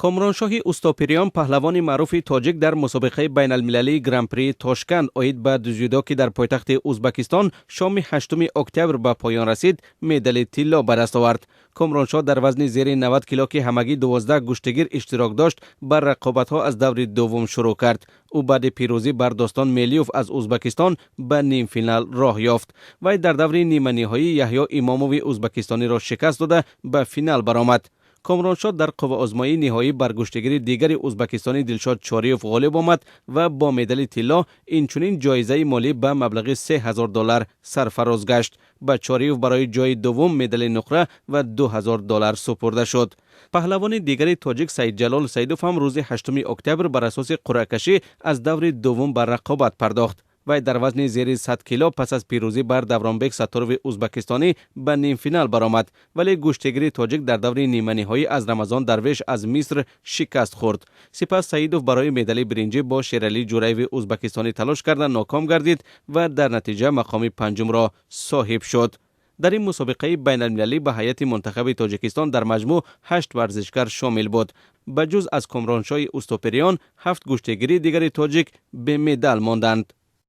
Комроншоҳи Устопириён, паҳлавони маъруфи тоҷик, дар мусобиқаи байналмилалии Гран-прии Тошканд оид ба дзюдо, ки дар пойтахти Узбакистон шоми 8 октябр ба поён расид, медали тилло ба даст овард. Комроншоҳ дар вазни зери 90 кило, ки ҳамагӣ 12 гӯштигир иштирок дошт, бар рақобатҳо аз даври дуввум шурӯъ кард. Ӯ баъди пирӯзӣ бар Достон Мелиёв аз Узбакистон ба нимфинал роҳ ёфт. Вай дар даври ниманиҳоӣ Яҳё Имомови узбакистониро шикаст дода, ба финал баромад. Комроншоҳ дар қувваозмоии ниҳоӣ бар гӯштигири дигари узбакистонӣ Дилшод Чориев ғолиб омад ва бо медали тилло, инчунин ҷоизаи молӣ ба маблағи 3000 доллар сарфароз гашт. Ба Чориев барои ҷои дуввум медали нуқра ва 2000 доллар супурда шуд. Паҳлавони дигари тоҷик Саидҷалол Саидов ҳам рӯзи 8 октябр бар асоси қуръакашӣ аз даври дуввум ба рақобат пардохт. Вай дар вазни зери 100 кило пас аз пирӯзӣ бар Давронбек Сатторови узбакистонӣ ба нимфинал баромад, вале гӯштигири тоҷик дар даври ниманиҳоӣ аз Рамазон Дарвеш аз Миср шикаст хӯрд. Сипас Саидов барои медали биринҷӣ бо Шералӣ Ҷураеви узбакистонӣ талош карда, ноком гардид ва дар натиҷа мақоми панҷумро соҳиб шуд. Дар ин мусобиқаи байналмилалӣ ба ҳайати мунтахаби Тоҷикистон дар маҷмӯъ ҳашт варзишгар шомил буд. Ба ҷуз аз Комроншоҳи Устопириён, ҳафт гӯштигири дигари тоҷик бемедал монданд.